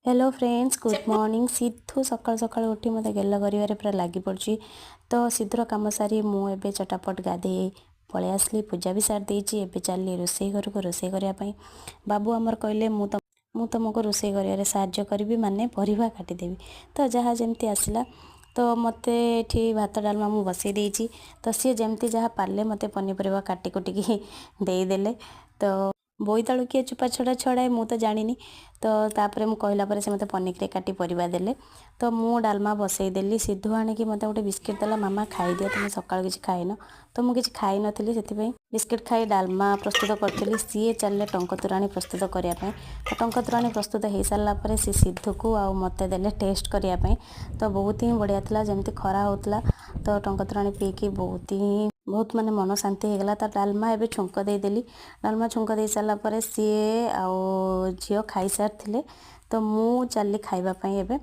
Hello friends, good morning. Sidhu ସକାଳୁ ସକାଳୁ ଉଠି ମୋତେ ଗେଲ କରିବାରେ ପୁରା ଲାଗି ପଡ଼ୁଛି। ତ ସିଧୁର କାମ ସାରି ମୁଁ ଏବେ ଚଟାପଟ ଗାଧେଇ ପଳେଇ ଆସିଲି। ପୂଜା ବି ସାରି ଦେଇଛି। ଏବେ ଚାଲିଲି ରୋଷେଇ ଘରକୁ ରୋଷେଇ କରିବା ପାଇଁ। ବାବୁ ଆମର କହିଲେ, ମୁଁ ତୁମକୁ ରୋଷେଇ କରିବାରେ ସାହାଯ୍ୟ କରିବି, ମାନେ ପରିବା କାଟିଦେବି। ତ ଯାହା ଯେମିତି ଆସିଲା, ତ ମୋତେ ଏଠି ଭାତ ଡାଲମା ମୁଁ ବସେଇ ଦେଇଛି। ତ ସିଏ ଯେମିତି ଯାହା ପାରିଲେ ମୋତେ ପନିପରିବା କାଟି କୁଟିକି ଦେଇଦେଲେ। ତ ବୋଇତାଳୁ କିଏ ଚୋପା ଛଡ଼ା ଛଡ଼ାଏ, ମୁଁ ତ ଜାଣିନି। ତ ତାପରେ ମୁଁ କହିଲା ପରେ ସେ ମୋତେ ପନିକିରେ କାଟି ପରିବା ଦେଲେ। ତ ମୁଁ ଡାଲମା ବସେଇଦେଲି। ସିଧୁ ଆଣିକି ମୋତେ ଗୋଟେ ବିସ୍କିଟ୍ ଦେଲା, "ମାମା, ଖାଇଦିଅ, ତୁମେ ସକାଳୁ କିଛି ଖାଇନ।" ତ ମୁଁ କିଛି ଖାଇନଥିଲି, ସେଥିପାଇଁ ବିସ୍କିଟ୍ ଖାଇ ଡାଲମା ପ୍ରସ୍ତୁତ କରିଥିଲି। ସିଏ ଚାଲିଲେ ଟଙ୍କ ତୋରାଣୀ ପ୍ରସ୍ତୁତ କରିବା ପାଇଁ। ତ ଟଙ୍କ ତୋରାଣୀ ପ୍ରସ୍ତୁତ ହେଇସାରିଲା ପରେ ସେ ସିଧୁକୁ ଆଉ ମୋତେ ଦେଲେ ଟେଷ୍ଟ କରିବା ପାଇଁ। ତ ବହୁତ ହିଁ ବଢ଼ିଆ ଥିଲା। ଯେମିତି ଖରା ହେଉଥିଲା, ତ ଟଙ୍କ ତୋରାଣୀ ପିଇକି ବହୁତ ହିଁ ବହୁତ ମାନେ ମନ ଶାନ୍ତି ହେଇଗଲା। ତ ଡାଲମା ଏବେ ଛୁଙ୍କ ଦେଇଦେଲି। ଡାଲମା ଛୁଙ୍କ ଦେଇ ସାରିଲା ପରେ ସିଏ ଆଉ ଝିଅ ଖାଇସାରିଥିଲେ। ତ ମୁଁ ଚାଲିଲି ଖାଇବା ପାଇଁ ଏବେ।